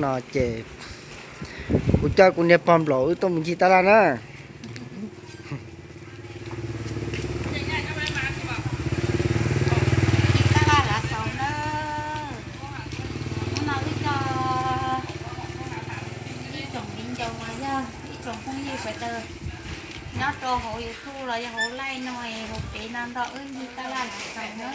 No ces kuv coj kuv niag pog nplaum wb tuaj mus ncig tab laj na. Ncig tab laj Lav Xaus na. Hnub no wb coj ib tsoom viv ncaus los yog ib tsoom phooj ywg sawv daws nyob rau hauv YouTube los yog hauv live no es hauv peb no nrog wb ncig tab laj Lav Xaus na.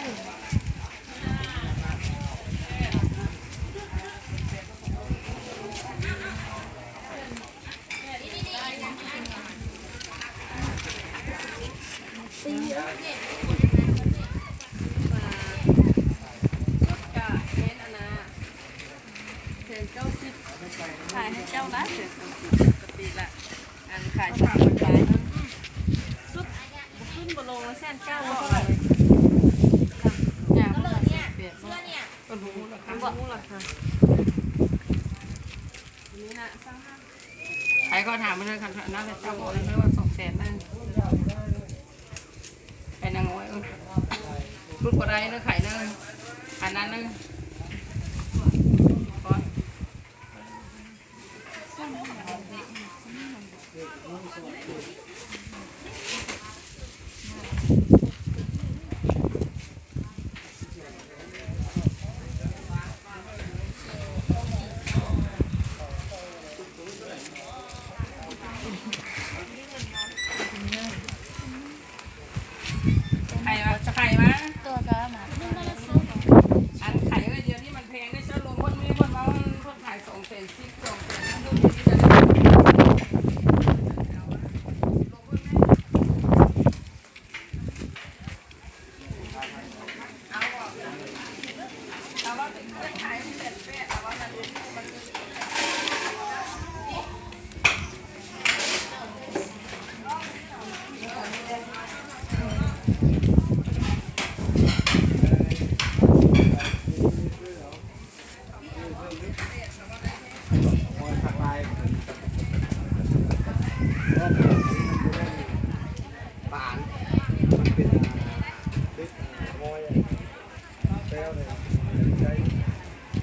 Xees kaub xib, khais hais caug na, xees kaub xib, xees kaub xib lawm, khais xees kaub xib, xub, xub npau loo xees kaub lawm. Thaiv koj tham no, no xees kaub lawm, xees kaub lawm. Rub qua đây nó khaiv nó, khaiv nó nó. Khaiv mas, khaiv mas. Ăn khaiv, giờ đi mình phèn đi, cho luôn muôn mi muôn máu, muôn khaiv sống sển xịt sống sển ăn luôn đi.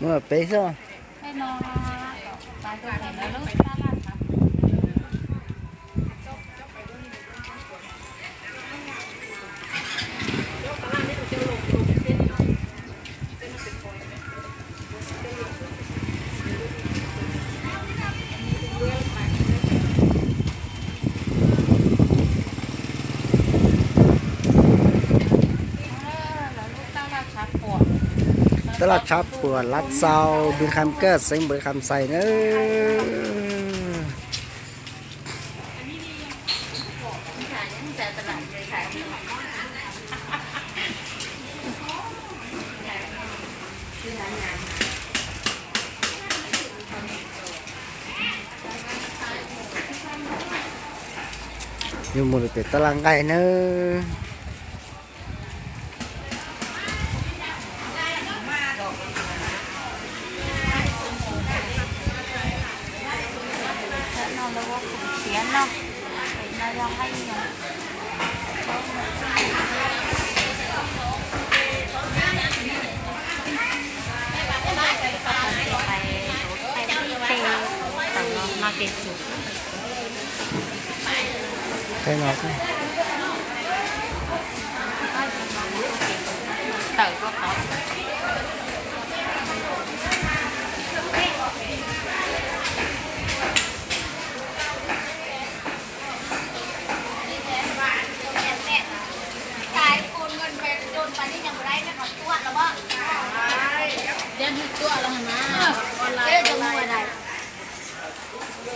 Muaj peb xwb. Tab laj tshav puam Lav Xaus, npawg Kham Kaj, xeev npawg Kham Xais na. Yus mus lawm pem tab laj nqaij nawb. Tawm rau tod.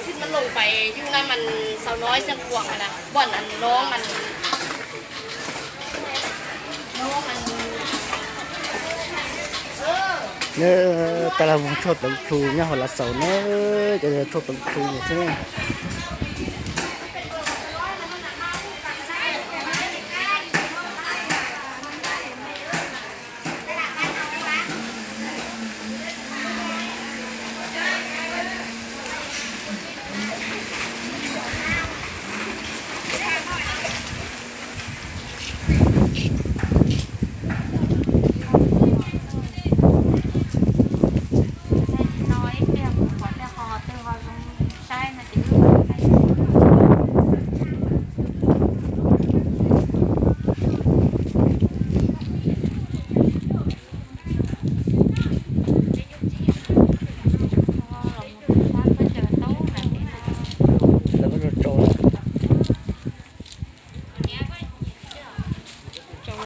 Xij mas loo pais yug na mas sau noi xeeb kuam na, npom no mas Nyob tas los mus tshuaj teev plhu nyob hauv Lav Xaus na, cov tshuaj teev plhu xwb.